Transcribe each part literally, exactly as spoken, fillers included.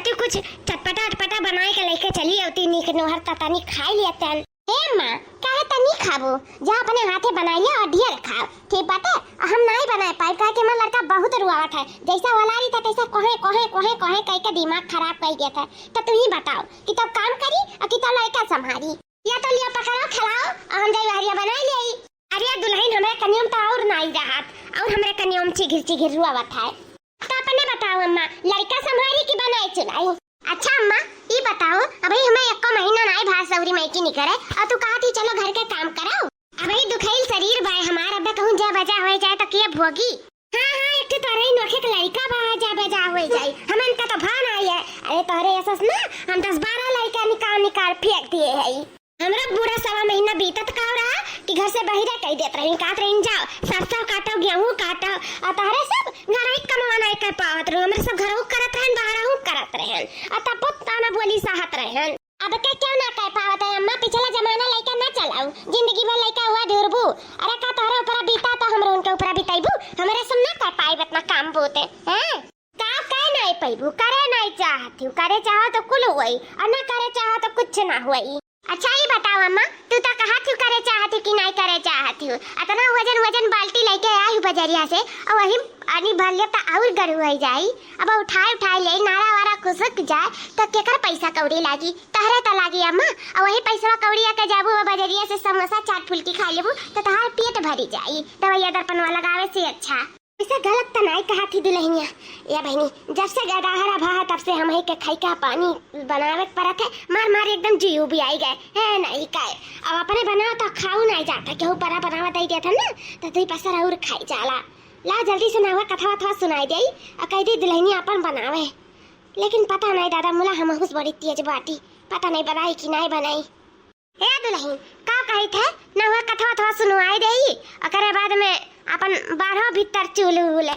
तू कुछ चटपटा अटपटा बनाए के लेके चली अउती, नीक नोहर त तनी खाई लिया तन। ए अम्मा, काहे तनी खाबू? जा अपने हाथे बनाई लिया अउर ढेर खाओ, ठीक बाटे? हम नाई बनाए पाई, काहे कि हमार लड़का बहुत रुआवत है, जैसा वलारी था तैसा कोहे कोहे कोहे कोहे कह के दिमाग खराब कर देत है। तो तू ही बताओ कि तब काम करी अउर कि तब लड़का संभारी? या तो लियो पकड़ो, खिलाओ, अउर हम जाई बहरिया बनाई लेई। अरे दुलहिन, हमरे कनियम तो अउर नाई रहत, अउर हमरे कनियम चिघिर चिघिर रुआवत है। तो अपने बताओ अम्मा, लड़का संभारी कि बनाई चुलाई? अच्छा अम्मा, ई बताओ, अबही हमें एको महीना नाई भात सउरी मइकी निकरे, अउर तू कहत ही चलो घर के काम कराओ। अबही दुखाइल शरीर बाय हमार, अब कहूँ जा बजा होइ जाए तो के भोगी? हाँ, हाँ, एक ठे तोरे ही नोखे के लड़का बा, जा बजा होइ जाई। हमन का तो भान आई है। अरे तोरे ऐसा ना, हम दस बारह लड़का निकाल निकाल फेंक दिए है। हमरा पूरा सवा महीना बीतत का रहा कि घर से बहिरे कह देत रही, कहत रही, "जाओ, सरसों काटो, गेहूं काटो," अउर तहरे सब घर ही कमवा नहीं कर पावत रहो। हमरे सब घरहू करत रहन, बाहरहू करत रहन, अउर तब ताना बोली सहत रहन। अब के क्यों ना कह पावत है अम्मा, पिछला जमाना लइका ना चलाऊ, जिंदगी भर लइका हुआ ढूरबू। अरे का तोहरे ऊपरा बीता तो हमरो उनके ऊपरा बिताइबू, हमरे सब ना कर पाइब इतना काम बूते, हैं? का कह नहीं पैबू, करे नहीं चाहत हूँ, करे चाहो तो कुल हुई, अउर ना करे चाहो तो कुछ ना हुई। अच्छा, ई बताओ अम्मा, तू तो कहत हूँ करे चाहत हूँ कि नहीं करे चाहत हूँ, अतना वजन वजन बाल्टी लेके आई हूँ बजरिया से, अउर वही पानी भर ले तो अउर गरु हो जाई। अब उठाए उठाए ले, नारा वारा खुसक जाए तो केकर पैसा कौड़ी लागी? तहरे तो लागी अम्मा। अउर वही पैसा कौड़ी आके जाबू वो बजरिया से समोसा चाट फुल्की खा लेबू तो तहार पेट भरी जाई, दवाइया दर्पणवा लगावे से अच्छा। ऐसा गलत त नाई कहा थी दुलहिनिया। या बहिनी, जब से गदहरा भा है, तब से हम ही के खाई का पानी बनावे के परत है। मार मार एकदम जी उबियाई गए है। नहीं काए, अब अपने बनाओ तो खाऊ नहीं जाता, केहू परा बनावा दे देता ना, तो दुई पसर और खाई जाला। ला जल्दी से नहुआ कथवा थवा सुनाई दे, और कह दी दुलहिनिया अपन बनावे। लेकिन पता नहीं दादा, मुला हम हुस बड़ी तेज बाटी, पता नहीं बनाई कि नहीं बनाई। ए दुलहिन, का कहित है? नहुआ कथवा थवा सुनवाई देई, ओकरे बाद में अपन बारहो भीतर चूल्ह उल्ह।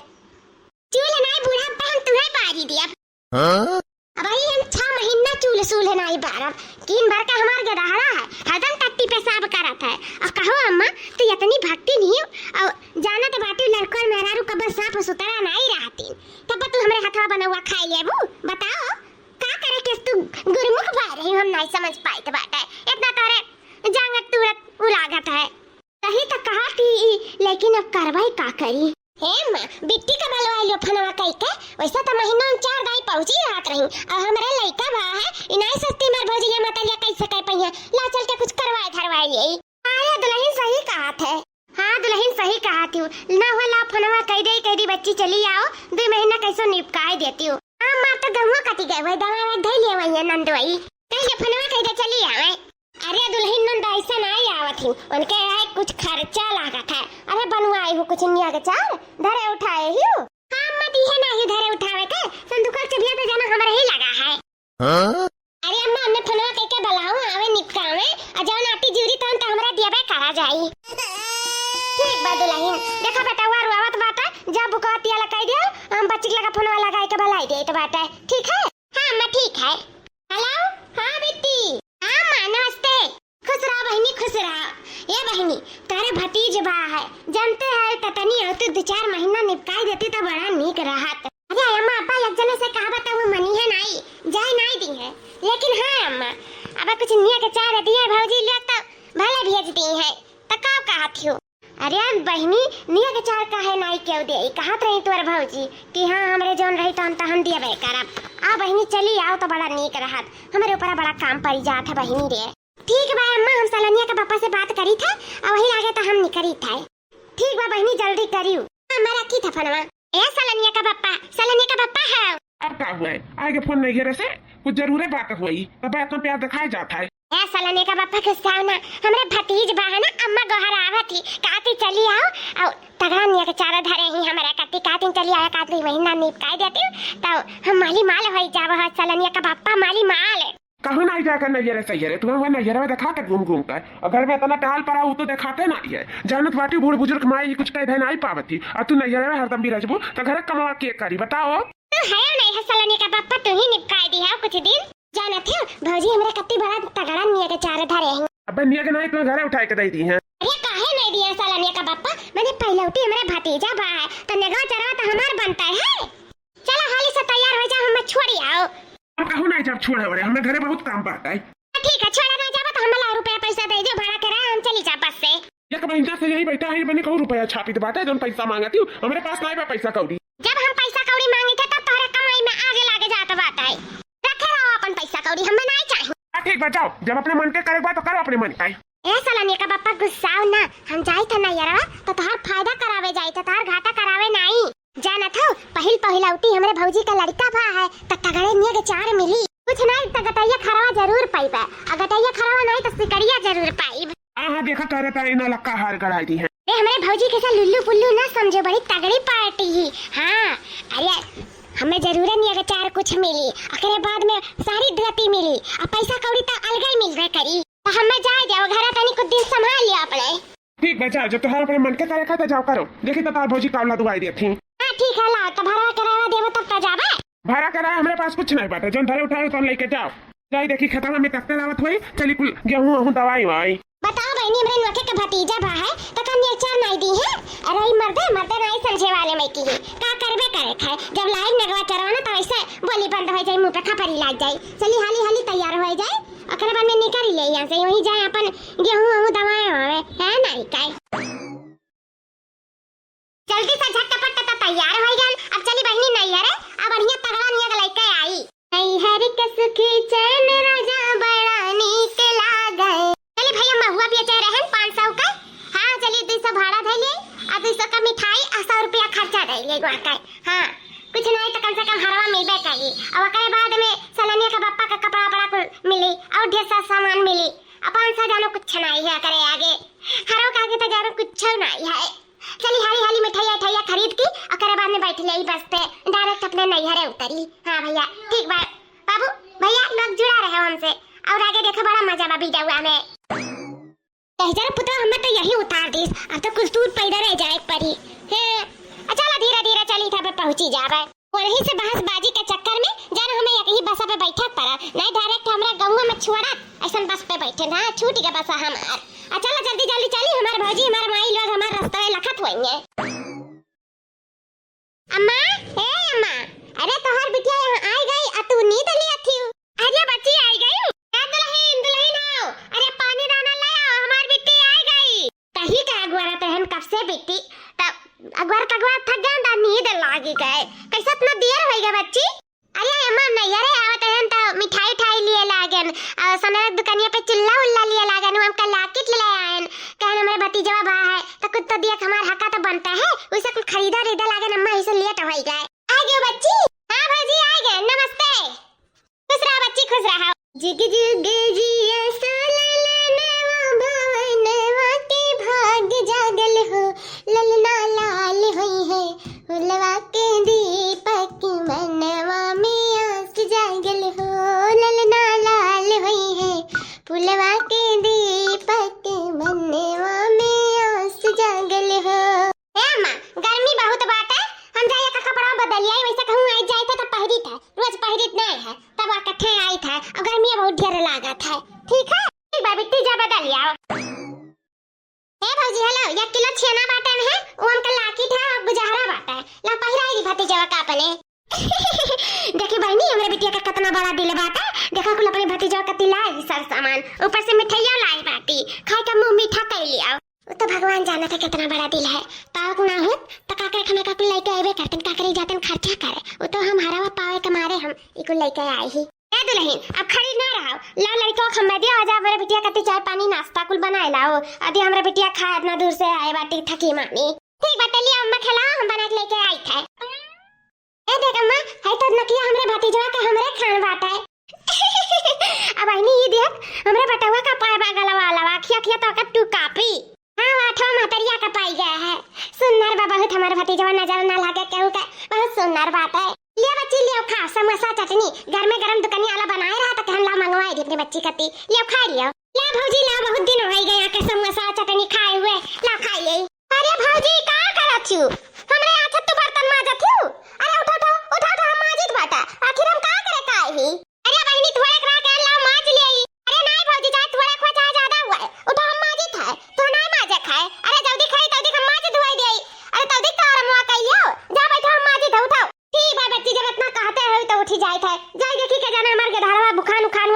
चूल्ह नाई बूढ़ा, अब हम तुहे बारी दियब। हाँ? अबही हम छह महीना चूल्ह सूल्ह नाई बारब। कीन भर का हमार गदहरा है, हरदम टट्टी पेशाब करत है। और कहो अम्मा, तू इतनी भक्ति नहीं हो, और जानत बाटू लड़कन मेहरारू कब साफ सुथरा नाई रहती, तब तू हमरे हथवा बनौआ खाई लेबू? बताओ। का करे के तू गुरुमुख भय रही, हम नहीं समझ पाइत बाटे। इतना तोरे जांगत तुरत उलागत है। सही तो कहा थी ई, लेकिन अब करवाई का करी? हे माँ, बिट्टी का बलवाई लो फनवा कई के, वैसे तो महीना में चार दाई पहुँची रहत रही। अब हमरे लइका बा है, ई नहीं सोचती हमार भौजी ये मतलिया कैसे कह पइहे। ला चल के कुछ करवाए धरवाए ले। हाँ, ये दुलहिन सही कहा थे। हाँ, दुलहिन सही कहा थी। ना हुआ ला फनवा कह दे, कह दी बच्ची चली आओ, दो महीना कैसो निपकाए देती हूँ। हाँ, मार तो गहुआ कटी गए हुए, दवा में धई लिए वही नंदवाई। कह दे फनवा कह दे चली आवे। अरे दुलहिन नंद ऐसा नहीं आवत ही, उनके यहाँ कुछ खर्चा लागत है। अरे बनवाई हूँ कुछ निया के चार, धरे उठाए ही हूँ। हाँ, अम्मा दी है ना ही धरे उठावे के, संदूक के चबिया तो जाना हमारे ही लगा है। हाँ? अरे अम्मा, हमने फनवा कह के बुलाओ, आवे निपकावे, और जौन आटी जूरी तौन तो हमरा दियबे करा जाई। ठीक बा दुलहिन, देखा बेटा, वो रुआवत बाटा, जा बुकवा तिया लगाई दियो, हम बच्ची के लगा फनवा लगाई के बुलाई देत बाटे, ठीक है? हाँ अम्मा, ठीक है। हेलो, हाँ बिट्टी। हाँ अम्मा, नमस्ते। खुश रहो बहिनी, खुश रहो। ए बहिनी, तारे भतीज बा है, जानते है ततनी हो तू, दो चार महीना निपकाई देती तो बड़ा नीक रहत। अरे अम्मा, अब्बा एक जने से कहा बता, वो मनी है नाई, जाए नाई दी है। लेकिन हाँ अम्मा, अब कुछ निया के चार दिए भौजी ले तो भले भेज दी है, तो का कहा थियो? अरे बहिनी, निया के चार काहे नाई केहू दे? कहत रही तोर भौजी कि हाँ, हमरे जौन रही तौन तो हम दियबे करब। आ बहिनी, चली आओ तो बड़ा नीक रहत, हमरे ऊपर बड़ा काम पड़ी जात है बहिनी रे। ठीक बा अम्मा, हम सलनिया के पापा से बात करी थे, और वही लागे तो हम निकरी थे। ठीक बा बहिनी, जल्दी करियो। हाँ, मैं रखी था फोनवा। ए सलनिया का पापा, सलनिया का पापा है। अब का हुआ है? आगे फोन नहीं घेरे से कुछ जरूरे बात हुई, तब इतना प्यार दिखाए जाता है। ए सलनिया का पापा, गुस्साओ ना, हमरे भतीज बा है ना, अम्मा गोहर आवत ही, कहती चली आओ, और तगड़ा निया के चारा धरे ही हमरा कती, कहती चली आओ, का दुई महीना निपकाई देती, तो हम माली माल होई जाब। हो सलनिया का पापा, माली माल। कहूँ नहीं जाकर नैहरे सैहरे, तुम्हें वह नैहरे में दिखाते घूम घूम कर, और घर में इतना टहल पड़ा, वो तो दिखाते नहीं है। जानत बाटी बूढ़ बुजुर्ग माई कुछ कह दे नहीं पावती, और तू नैहरे में हरदम बिराजबू, तो घर कमावा के करी, बताओ? तू है नहीं है सलनिया का पापा, तू ही निपकाई दी है कुछ दिन। जानत हो, भौजी हमरे कत्ती बड़ा तगड़ा निया के चार धरे हैं। अबे निया के नहीं, तुम्हें घरे उठाए के दे दी है। अरे काहे नहीं दिया सलनिया का पापा, मैंने पहले उठी हमरे भतीजा बा है, तो नेगवा चरवा तो हमार बनता है। चलो हाली से तैयार हो जाओ, हमें छोड़ी आओ। हम कहूँ नाहीं जाब, छोड़े ओड़े, हमरे घरे बहुत काम बाटे। ठीक है, छोड़े नाहीं जाबा तो हमें लाओ रुपया पैसा दे दो, भाड़ा किराया, हम चली जाब बस से। एक महीना से यहीं बैठा है, मने कहूँ रुपया छापित बाटे, जौन पैसा माँगत ही, हमरे पास नाहीं बा पैसा कौड़ी। जब हम पैसा कौड़ी माँगित है, तब तोहरे कमाई में आगे लागे जात बाटे। रखे रहो अपन पैसा कौड़ी, हमें नाहीं चाही। हाँ, ठीक बा, जाओ, जब अपने मन के करे बा, तो करो अपने मन का। ए सलोनिया का बप्पा, गुस्साओ ना, हम जाइत है नैहरवा, तो तोहार फायदा करावे जाइत है, तोहार घाटा करावे नाहीं। जानत हो, पहिल पहिलौटी हमरे भौजी का लड़का भा है, त तगड़े नियग चार मिली। कुछ नाहीं, त गटैया खरवा जरूर पाइबे, आ गटैया खरवा नाहीं, त सिकड़िया जरूर पाइब। हाँ, हाँ, देखा, करे तारे ना लक्का हार गड़ाई दी है। ए, हमरे भौजी के सा लुल्लू पुल्लू ना समझो, बड़ी तगड़ी पार्टी ही। हाँ, अरे, हमें जरूर नियग चार कुछ मिली, ओकरे बाद में सारी धोती मिली, आ पैसा कौड़ी त अलगे ही मिलबे करी। त हमें जाए देव, घरा तनी कुछ दिन संभाल लियो अपने। ठीक बा, जाओ, जब तोहार अपने मन के करे का, त जाओ करो। देखी त तोहार भौजी कावला दुआई देत ही। हाँ, ठीक है, ला, त भाड़ा किराया देबो तब त जाबे। भाड़ा किराया हमरे पास कुछ नाहीं बाटे, जौन धरे उठाए तौन लेके जाओ। जाई देखी खेतवा में ट्रैक्टर आवत होई, चली कुल गेहूं वहूं दवाई वाई। बताओ बहिनी, हमरे नोखे के भतीजा बा है, त का नियग चार नाहीं दी है? अरे ई मर्दे, मर्दे नाहीं समझे वाले में की है। का करबे करे खाए, जब लाइब नगवा चरवाना त वैसे बोली बंद होइ जाई, मुँह पे खपरी लाग जाई। चली हाली हाली तैयार होइ जाई, ओकरे बाद में निकल ले यहाँ से, वहीं जाए अपन गेहूं वहूं दवाए वावे, है नाहीं काई? जल्दी से झटपट त तैयार होइ गन। अब चली बहिनी नैहरे, अब बढ़िया तगड़ा नियग लइके आई। नैहर के सुखी चैन राजा बड़ा नीक लागे। चली भैया महुआ बेचे रहन पाँच सौ का, हाँ चली दुई सौ भाड़ा धइ ले, आ दुई सौ का मिठाई आ सौ रुपया खर्चा धइ ले वहाँ का। हाँ, कुछ नाहीं त कम से कम हरवा मिलबे करी। अब ओकरे बाद में सलोनिया के बप्पा का कपड़ा वपड़ा कुल मिली और ढेर सारा सामान मिली। अब पाँच सौ जानो कुछ नाहीं है करे आगे, हरवा का आगे त जानो कुछ नाहीं है। चली हाली हाली मिठाइया उठाइया खरीद के ओकरे बाद में बैठ ले बस पे, direct अपने नैहरे उतरी। हाँ भैया ठीक बा। बाबू भैया लोग जुड़ा रहे हमसे, और आगे देखो बड़ा मजा बा वीडियोवा में। कह जरा पुतवा हमें तो यही उतार दीस, अब तो कुछ दूर पैदल रह जाए के पड़ी। हे, आ चला धीरे धीरे चली था पे पहुँची जावे। वही से बहस बाजी के चक्कर में जान हमें एक ही बसा पे बैठक पड़ा, नहीं direct हमरा गौवा में छोड़ा, ऐसन बस पे बैठे ना छूट गया बसा हमार। आ चला जल्दी जल्दी चली, हमार भौजी हमार माई लोग हमार रास्ता में लखत होइए। अम्मा, ए अम्मा, अरे तोहार बिटिया यहाँ आई गई, आ तू नींद लिया थी। अरे बच्ची आई गई। ए दुल्हन, दुल्हन आओ, अरे पानी दाना ले आओ, हमार बिट्टी आई गई। कही का अगुआरा तहन कब से बिट्टी, तब अगुआर कगुआर थक गए, नींद लागी गए। कैसे इतना देर होई गए बच्ची? अरे अम्मा, नैहरे आवत हन त मिठाई उठाई लिए लागन, और सोनरा दुकानिया पे चुल्ला उल्ला लिए लागन, वो हमका लाकिट ले आयन। कहन हमरे भतीजवा बा है, त कुछ तो दिया, हमार हका तो बनता है, उसे कुछ खरीदा रीदा लागन, अम्मा इसे लेट होई गए। आ गयो बच्ची? हाँ भौजी, आ गए, नमस्ते। खुश रहा बच्ची, खुश रहा। जुग जुग जिया सा ललनवा, भवनवा के भाग जागल हो, ललना लाल होई है, फुलवा के दीपक मनवा में आस जागल हो, ललना लाल होई है, फुलवा के दीपक मनवा में आस जागल हो। ए अम्मा, गर्मी बहुत बाटे, हम जाइए का कपड़ा बदलिया, वैसे कहूँ आई जाए था तब पहिरी था, रोज पहिरित नहीं है, तब इकट्ठे आई था, और गर्मी बहुत ढेर लागत है। ठीक है, ठीक बा बिट्टी, जा बदल आओ। ए भौजी, हेलो, एक किलो छेना बाटन है, वो हमका लाकिट है और गुजहरा बाटे, ला पहिराई दी भतीजवा का अपने। देखी बहिनी, हमरे बिटिया का कितना बड़ा दिल बाटे, देखा कुल अपने भतीजवा का तिलाई सर सामान, ऊपर से मिठाइया लाई बाटी, खाए का मुंह मीठा कर लिया। वो तो भगवान जानत है कितना बड़ा दिल है, पावक ना हो तो का करे, खाने का कुल लेके आवे करतन, का करे जातन खर्चा करे, वो तो हम हरावा पावे के मारे हम इकुल लेके आई ही। ए दुल्हन, अब खड़ी ना रहो, ला लड़को के हमें दियो, आजा हमरे बिटिया कती चाय पानी नाश्ता कुल बनाए लाओ। अदी हमरे बिटिया खाए इतना दूर से आए बाटी थकी मानी। ठीक बा, लिया अम्मा खिलाओ, हम बना के लेके आई थे। ए देख अम्मा, है तो नकिया हमरे भतीजवा का हमरे खान बाटे। अब आईनी ये देख, हमरे बटवा का पाए बा गलवा लवा, खिया खिया तो का टू कापी। हाँ, आठवा महतरिया का पाई गया है। सुन्नर बा बहुत हमार भतीजवा, नजर ना लागे केहू के, बहुत सुन्नर बाटे। लिया बच्ची, लिया खा, समोसा चटनी, घर में गरम दुकानी वाला बनाए रहा तो कहन ला मंगवाए दी अपनी बच्ची कती। लिया खा लिया। ला भौजी ला, बहुत दिन हो गए आके समोसा चटनी खाए हुए, ला खाई ले। अरे भौजी का करत छु? हमरे आछत तू बर्तन माजत छु? अरे उठा उठा, उठा उठा, हम माजित बाटा। आखिर हम का करे का ही? अरे बहिनी, थोड़े करा के लाओ, माज ले आई। अरे नाई भौजी, चाहे थोड़े खो, चाहे ज्यादा हुआ है, उठा, हम माजित है, तो नाई माजे खाए। अरे जल्दी खाई, तल्दी हम माज धुआई दे आई। अरे तल्दी तो आराम हुआ कहियो, जा बैठो, हम माजित है, उठाओ। ठीक बा बच्ची, जब इतना कहते हो तो उठी जाए थे, जाए देखी के जाना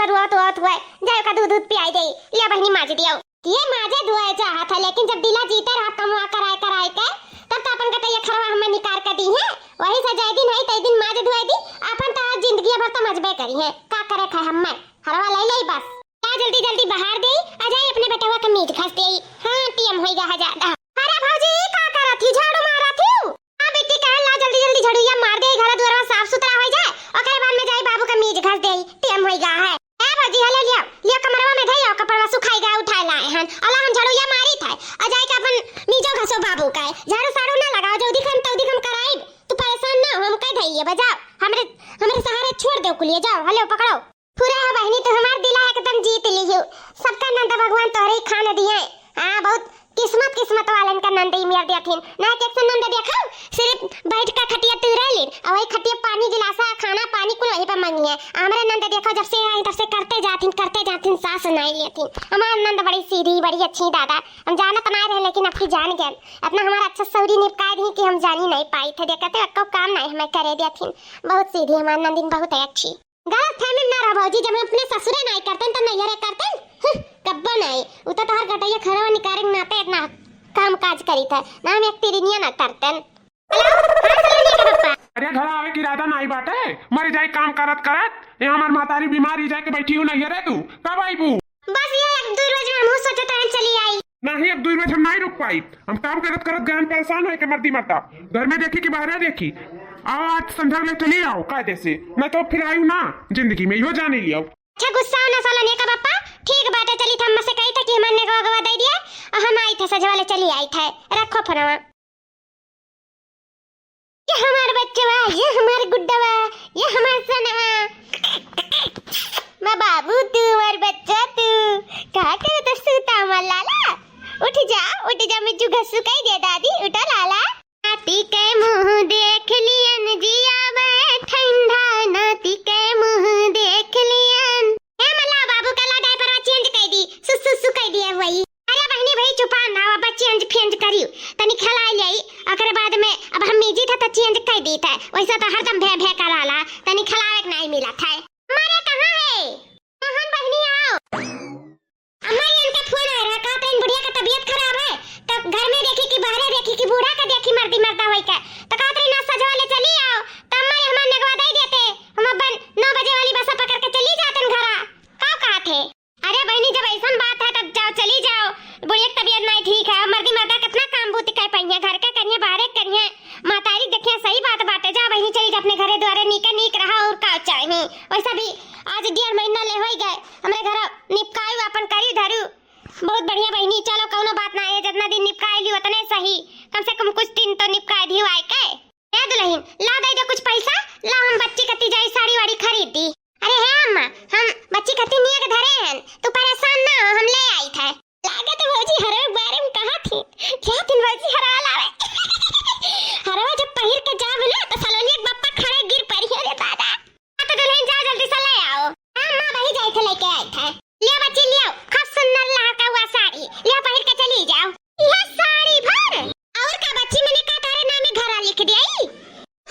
पर रोत वोत हुए, जाए का दूध दूध पियाई दे, ले बहिनी माज दियो। ये माजे धोए चाहत है, लेकिन जब दिला जीते रहा कमवा कराए कराए के, तब तो अपन गटैया खरवा हमें निकार के दी है। वही से जय दिन है, तय दिन माज धोए दी, अपन तो आज जिंदगी भर तो मजबे करी है। का करे खाए हमें, हरवा ले ले बस। जा जल्दी जल्दी बहार दे, आ जाए अपने बेटवा के मीज घस दे। हाँ, टीएम होई गा है ज्यादा। अरे भौजी, ई का करत ही, झाड़ू मारत ही? हाँ बेटी, कहे ला जल्दी जल्दी झड़ुइया मार दे, घर दुआरवा साफ सुथरा हो जाए, ओकरे बाद में जाई बाबू के मीज घस दे, टीएम होई गा है। ए भौजी, हले लिया, लिया कमरवा में धइया, कपड़वा सुखाई गा, उठाए लाए हन। अला हम झड़ुइया मारी थे, आ जाए के अपन मीजो घसो बाबू का है। झाड़ू साड़ू ना लगाओ, जल्दी हम तल्दी हम कराई, तू परेशान ना हो, हम कह धइए बजाओ, हमरे, हमरे सहारे छोड़ दे कुलिया, जाओ, हले पकड़ो। पूरा हो बहिनी, तू हमार दिला एकदम जीत लिहू। सबका नंद भगवान तोहरे ही खान दिए। हाँ, बहुत किस्मत, किस्मत वालन का नंद ही मिल दिया थिन। ना एक से नंद देखो, सिर्फ बैठ का खटिया तू रह लीन, और वही खटिया पानी गिलासा, खाना पानी कुल वही पे मांगी है। हमरे नंद देखो, जब से आई तब से करते जाथिन, करते जाथिन, सास नहीं लेथिन। हमार नंद बड़ी सीधी, बड़ी अच्छी दादा। हम जानत ना रहे, लेकिन अब की जान गए। अपना हमारा अच्छा सौरी निपका दी कि हम जानी नहीं पाई थे। देखते अक्को काम नहीं हमें करे दिया थिन। बहुत सीधी हमार नंदिन, बहुत है अच्छी। गलत फहमी में ना रह भौजी, जब हम अपने ससुरे नाई करते तो नैहरे करते। हं, कब्बो नाई। उ तो तोहर गटैया खरवा निकारे के नाते इतना काम काज करी थे, ना हम एक तिरिनिया ना करते। हेलो, हाँ सलोनिया के पप्पा। अरे घर आवे के इरादा नाई बाटे, मर जाए काम करत करत। ये हमार महतारी बीमार ही जाके बैठी हूँ नैहरे, तू कब आईबू? बस ये एक दो रोज में हम सोचत रहन चली आई। नहीं, एक दो रोज हम नहीं रुक पाई। हम काम करत करत गहन परेशान होए के मर्दी मरता। घर में देखी कि बाहरे देखी। आओ, आज संझा ले चली आओ कायदे से, नहीं तो फिर आयु ना जिंदगी में, यो जानी लियो। अच्छा, गुस्सा ना सलोनिया का पप्पा। ठीक बाटे, चली थे, हम से कही था कि हमारे नेगवा गवा दे दिया, और हम आई थे सजवा ले चली आई थे। रखो फोनवा। ये हमार बच्चवा, ये हमार गुड्डवा, ये हमार सनवा। मैं बाबू तू, हमार बच्चा तू। का करे तो सूता हमार लाला? उठ जा, उठ जा, मिज्जू घसू कही दे दादी, उठो लाला। नाती के मुंह देख लियन, जिया बे ठंडा, नाती के मुंह देख लियन। ए मला, बाबू का ला डायपरवा चेंज कर दी, सुसु सु कर दिए वही। अरे बहिनी भाई, चुपा ना, अब चेंज फेंज करियो, तनी खिलाई ले, ओकरे बाद में अब हम मीजी था तो चेंज कर दी था, वैसा तो हरदम भे भे कराला, तनी खिलावे के नहीं मिला था। हमारे कहाँ है? मोहन बहिनी आओ। अम्मा, ये इनका फोन आए रहा, कहत रही बुढ़िया का तबीयत खराब है, तो घर में देखी कि बाहरे देखी कि बूढ़ा का देखी मर्दी मर्दा होई का, तो कहत रही ना सजवा ले चली आओ, तो अम्मा ये हमार नेगवा दे देते, हम अपन नौ बजे वाली बस पकड़ के चली जाते घरा। का कहत है? अरे बहिनी, जब ऐसन बात है तब जाओ, चली जाओ, बुढ़िया की तबीयत नहीं ठीक है, मर्दी मर्दा कितना काम बूती कर पाई है, घर के करिए, बाहरे करिए, महतारी देखिए, सही बात बाटे। जा बहिनी, चली जा अपने घरे द्वारे, नीके नीक रहा, और का चाही। वैसा भी आज डेढ़ महीना ले होई गए, हमरे घर निपकायु अपन करी धरू। बहुत बढ़िया बहिनी, चलो कौनो बात ना है, जितना दिन निपकाई ली उतने सही, कम से कम कुछ दिन तो निपकाई दी आए के। ए दुल्हन, ला दे दे कुछ पैसा, ला हम बच्ची कती जाई साड़ी वाड़ी खरीद दी। अरे हे अम्मा, हम बच्ची कती नियत धरे हैं, तू परेशान ना हो, हम ले आई थे। लागत है भौजी हरवे के बारे में कहा थी। क्या दिन भौजी हरवा लावे। हरवा जब पहिर के जाब ना तो सलोनिया के बप्पा खड़े गिर पड़ी है रे दादा। हाँ तो दुल्हन जा जल्दी से ले आओ। हाँ माँ, वही जाए थे लेके आए थे। लिया बच्ची लिया, खूब सुंदर लहका हुआ साड़ी लिया, पहिर के चली जाओ। यह साड़ी भर? और का बच्ची, मैंने का तारे नाम में घरा लिख दिया ई?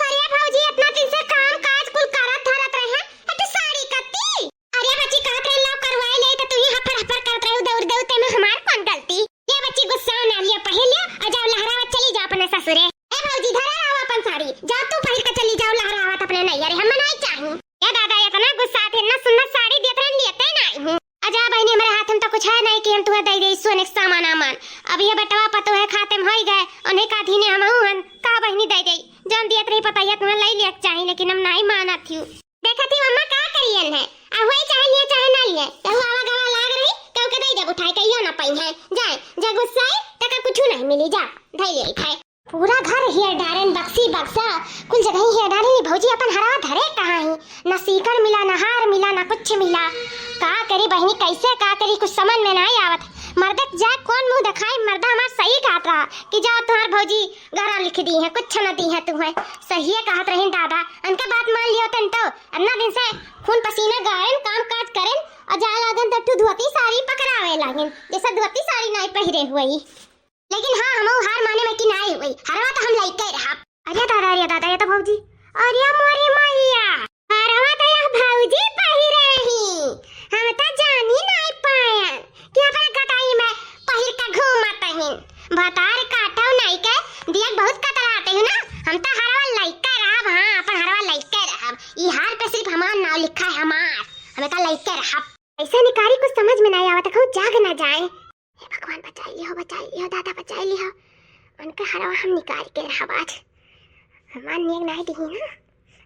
अरे भौजी, इतना दिन से काम काज कुल करत धरत रहे हैं, अरे साड़ी कत्ती? अरे बच्ची, कहत रहे लाओ करवाए ले, तो तू ही हफर हफर करत रहे, दौड़ दौड़ ते में हमार कौन गलती? ये बच्ची गुस्सा ना लिया, पहन लिया और जाओ लहरावत चली जाओ अपने ससुरे। ए भौजी, धरे रहो अपन साड़ी, जाओ तू पहिर के चली जाओ लहरावत अपने नैहरे, हम नहीं चाही। ए दादा, इतना गुस्सा थे, इतना सुंदर साड़ी देत रहन, लेते नहीं हूँ। अजा बहिनी, हमरे हाथ में तो कुछ है नहीं कि हम तुम्हें दे दे सोने के सामान आमान। अब ये बेटवा पतोह है खाते में होई गए, उन्हें का धीने हम हूँ हन, का बहिनी दे दे, जान दियत रही पता ये तुम्हें ले लिया चाही, लेकिन हम नहीं मानत हूँ। देखत ही अम्मा का करियन है, आ होई चाहे लिए चाहे ना लिए, केहू आवा गवा लाग रही, केहू के दे देब उठाए, कहियो ना पई है। जाए, जे गुस्साए, तका कुछ नहीं मिली, जा, धई ले खाए। पूरा घर हेर डारेन, बक्सी बक्सा, कुल जगह हेर डारेन। ई भौजी अपन हरवा धरे कहाँ ही? ना सीकड़ मिला, ना हार मिला, ना कुछ मिला। का करी बहिनी, कैसे का करी, कुछ समझ में नहीं आवत। मर्दक जा कौन मुंह दिखाई, मर्दा हमार सही कहत रहा कि जा तुम्हार भौजी घरा लिख दी है, कुछ न दी है तुम्हें। सही कहत रही दादा, उनका बात मान लियो तन तो। इतना दिन से खून पसीना गाड़ेन, काम काज करेन, और जा लागन तो तू धोती साड़ी पकड़ावे लागेन, जैसे धोती साड़ी नहीं पहिरे हुई। लेकिन हाँ, हम हार माने में कि नाई हुई, हरवा तो हम लइके रहब। अरे दादा, अरे दादा, ये तो भौजी, अरे मोरी मैया, हरवा तो यह भौजी पहिरे ही, हमें का लइके रहब। ऐसे निकारी कुछ समझ में नाहीं आवत, कहूँ जाग ना जाए। हे भगवान, बचाई लिहो, बचाई लिहो, दादा बचाई लिहो। उनका हरवा हम निकाल के रहब आज। हमार नेग नाहीं दिही ना,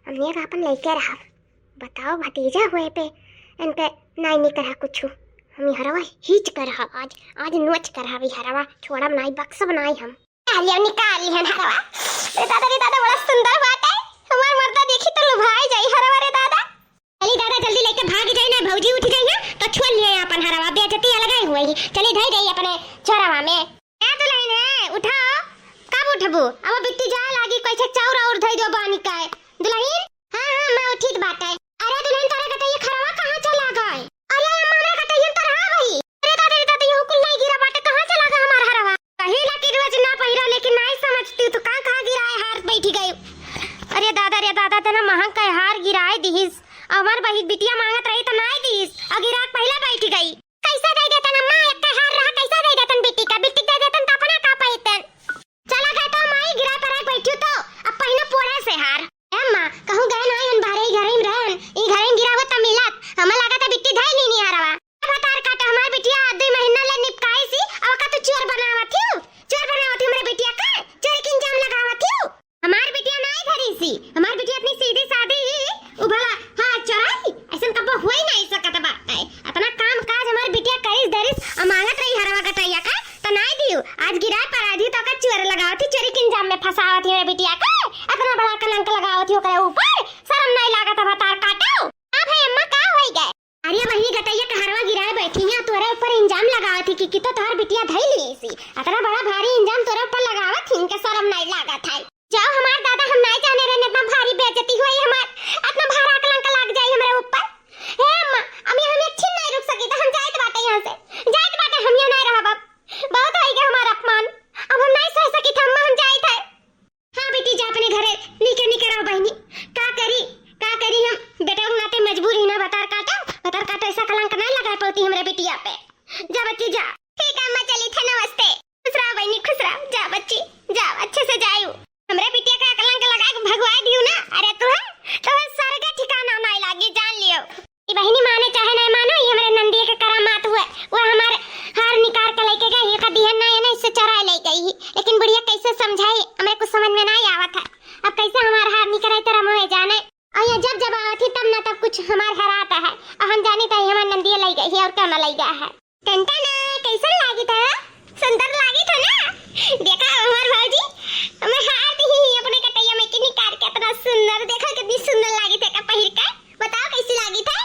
हम नेग आपन लइके रहब। बताओ, भतीजा हुए पे इनके नाहीं निकरा कुछु। हम ई हरवा हीच के रहब आज, आज नोच के रहब ई हरवा, छोड़ब नाहीं, बक्सब नाहीं हम। निकाल लियो, निकाल लिहन हरवा। रे दादा, रे दादा, बड़ा सुंदर बाटे। हमार मर्दा देखी तो लुभाई जाई हरवा, रे दादा। चली दादा, जल्दी लेके भाग जाई ना, भौजी उठ जाई ना, तो छोड़ लिए आपन हरवा, बेइज्जती अलग ही हुई। चली धई दे अपने छोरवा में। ए दुल्हन है, उठाओ, कब उठबू? अब बिट्टी जाए लागी, कैसे चाउर और धई दो बानी का है। दुल्हन, हाँ, हाँ, मैं उठित बाटे। अरे दुल्हन, तारे कटैया हरवा कहाँ चला गए? अरे अम्मा, हमरा कटैया तो रहा वही। अरे दादा, रे दादा, ये कुल नहीं गिरा बाटे, कहाँ चला गए हमार हरवा? कहीं ना कि रोज ना पहिरा, लेकिन नाहीं समझती तो का, कहाँ गिराए हार बैठी गई। अरे दादा, रे दादा, तना महंग का हार गिराए दिहिस। हमार बही बिटिया मांगत रही तो नाहीं दिहिस, और गिराक पहले बैठ गई। कैसे दे देतन अम्मा, एक हार रहा, कैसे दे देतन बिट्टी का, बिट्टी दे देतन तो अपना का पाइतन। चला गए तो माई गिरा पर बैठू तो, अब पहिना पोड़े से हार। ए अम्मा, कहूँ गए नाहीं हन बाहरे, ई घरे में रहन, ई घरे में गिरा हुआ त मिलत, हमें लागत है बिट्टी धई लीनी हरवा। अब तार काट, हमार बिटिया दुई महीना ले निपकाई सी, अब का तू चोर बनावत हियो? चोर बनावत हियो हमरे बिटिया का? चोरी के इंजाम लगावत हियो? हमार बिटिया नाहीं धरी सी, हमार बिटिया इतनी सीधी सादी ही, उ भला, हाँ, चोराई? ऐसन कबो होई नाहीं सकत बाटे। इतना काम काज हमार बिटिया करिस धरिस, आ मांगत रही हरवा कटैया का, तो नाहीं दियो। आज गिराए पर आधी तो का चोर लगावत ही, चोरी के इंजाम में फंसावत ही हमरे बिटिया का। इतना बड़ा कलंक लगावत ही ओकरे ऊपर, शर्म नाहीं लागत है भतार काटो? हाँ भाई अम्मा, का होई गए? अरे बहिनी, गटैया के हरवा गिराए बैठी है, तोरे ऊपर इंजाम लगावत ही कि, कि तो तोहर बिटिया धई ली सी। इतना बड़ा भारी इंजाम तोरे ऊपर लगावत ही, इनके शर्म नाहीं लागत है। जाओ हमार दादा, हम नाहीं जाने रहन इतना भारी बेइज्जती हुई हमार, इतना भारा कलंक लाग जाई हमरे ऊपर। हे अम्मा, अम्मी, हम एक छिन नाहीं रुक सकी, तो हम जाइत बाटे यहाँ से, जाइत बाटे, हम यहाँ नाहीं रहब अब। बहुत होई गए हमार अपमान, अब हम नाहीं सह सकी था अम्मा, हम जाइत है। हाँ बेटी, जा अपने घरे, नीके नीके रहो बहिनी। का करी, का करी हम, बेटा के नाते मजबूर ही ना, भतार काटो, भतार काटो, ऐसा कलंक नाहीं लगा पौती हमरे बिटिया पे। जा बच्ची जा। ठीक है अम्मा, चली था, नमस्ते। खुश रहो बहिनी, खुश रहो, जा बच्ची, जा, अच्छे से जायू। हमरे बिटिया का कलंक लगा के भगवाई दियो ना, अरे तू है, तो है स्वर्ग ठिकाना नाहीं लागी, जान लियो। ई बहिनी माने चाहे नाहीं मानो, ई हमरे नंदिया के करामात हुए। वो हमार हार निकाल के लेके गई, एका दिहन नाहीं है ना, इससे चोराए ले गई ही। लेकिन बुढ़िया कैसे समझाई, हमरे कुछ समझ में नाहीं आवत है। अब कैसे हमार हार निकराई तेरा मोहे जाने। और ये जब जब आवत ही तब ना तब कुछ हमार हरात है। और हम जानी तो हमार नंदिया ले गई ही और क्या ले गया है। टंटा ना, कैसन लागी था? सुंदर लागी था ना? देखा हमार भौजी, हमें हार दी ही अपने कटैया में के निकाल के, इतना सुंदर, देखा कितनी सुंदर लागी था का पहिर के। बताओ कैसी लागी था?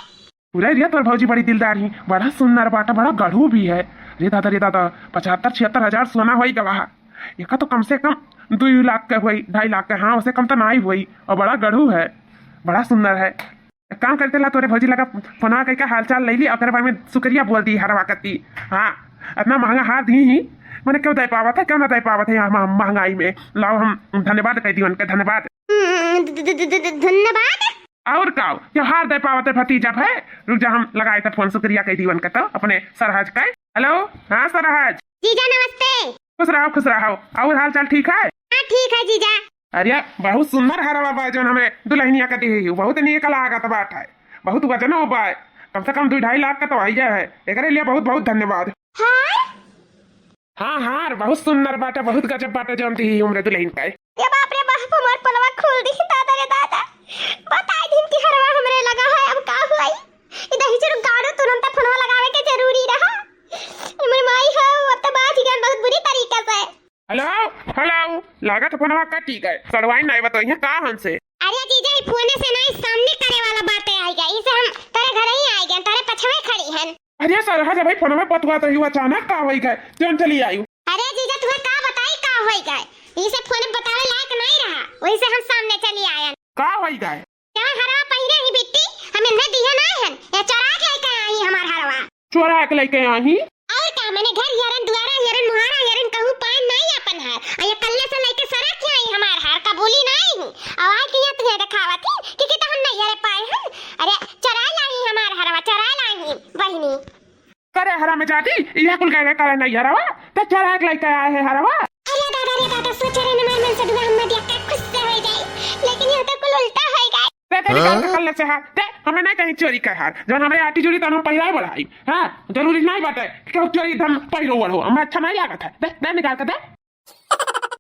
पूरा एरिया तोर भौजी बड़ी दिलदार ही, बड़ा सुंदर बाटा, बड़ा गढ़ू भी है। रे दादा, रे दादा, पचहत्तर छिहत्तर हजार सोना होई गवा है। एका तो कम से कम दुई लाख के होई, ढाई लाख के, हाँ, उसे कम तो नाहीं होई। और बड़ा गढ़ू है, बड़ा सुंदर है। एक काम करते ला, तोरे भौजी लगा फोनवा कइके हालचाल ले ली, ओकरे बारे में शुक्रिया बोल दी हरवा कती। हाँ, इतना महंगा हार दी ही, मने क्यों दे पावत है, क्यों ना दे पावत है यहाँ मह-, महंगाई में। लाओ हम धन्यवाद कह दी उनके, धन्यवाद। हम्म, ध-, ध-, ध-, ध-, ध-, धन्यवाद। और का, ये हार दे पावत है भतीजा भाई। रुक जा, हम लगाए थे फोन, शुक्रिया कह दी उनका तो अपने सरहज का। हेलो, हाँ सरहज। जीजा नमस्ते। खुश रहो, खुश रहो। और हाल चाल ठीक है? हाँ ठीक है जीजा। अरे बहुत सुंदर हरवा बा जौन हमरे दुल्हनिया का दिही, बहुत नीक लागत बाटे, बहुत वजनो बा, कम से कम दुई ढाई लाख का तो आई है, एकरे लिए बहुत बहुत धन्यवाद। हाँ? हाँ, हार बहुत सुंदर बाटे, बहुत गजब बाटे जौन दिही हमरे दुल्हन का। ये बाप रे बाप, हमार पोलवा खोल दी दादा रे दादा, बताई दिन की हरवा हमरे लगा है, अब का हुई? ई दही चुरुक गाड़ो तुरंत फोनवा लगावे के जरूरी रहा। हमर माई हो, अब तो बाज गए बहुत बुरी तरीका से। हेलो, हेलो, लागत फोनवा कटी गए। सड़वाई नाई बतोई है का हमसे? अरे जीजा, ई फोने से नाई, सामने करे वाला बातें आई गए। इसे हम तेरे घर ही आई गए, तेरे पछवे खड़ी हन। अरे सरहज भाई, फोनवा बतवा तो यू अचानक का होई गए? जौन चली आयु। अरे जीजा, तुम्हें का बताई का होई गए? इसे फोन बतावे लायक नाई रहा, वही से हम सामने चली आयन। का होई गए? जवन हरवा पहिरे ही बिट्टी, हम इन्हें दिहे नाई हन, या चोरा के लेके आई हमार हरवा। चोरा के लेके आई? और का, मने घर हेरन, दुआरा हेरन, मुहारा हेरन, कहूँ पान नाई आपन हार। आ ये कल्ले से लेके सरा के आई हमार हार, कबूली नाई हूँ। और आई के यहाँ तुझे दिखावत ही कि, कि तो हम नहीं हरे पाए हन। अरे चोरा लाई हमार हरवा, चोरा लाई बहिनी। करे हरामजादी, इहे कुल करे करे नहीं हरवा, ते चोरा के लेके आए है हरवा। अरे दादा रे दादा, सोचे रहे हमार मन से दुआ हम दिया का खुश से हो जाए, लेकिन यहाँ तो कुल उल्टा हो गए। ते तेरी हाँ? कल से हाथ, ते हमें नहीं चाहिए चोरी का हार, जौन हमरे आटी जुड़ी तो हम पहिराए बढ़ाई। हाँ, जरूरी नहीं बाटे कि केहू चोरी एकदम पहिरो ओढ़ो, हमें अच्छा नहीं लागत है। दे, दे निकाल के दे।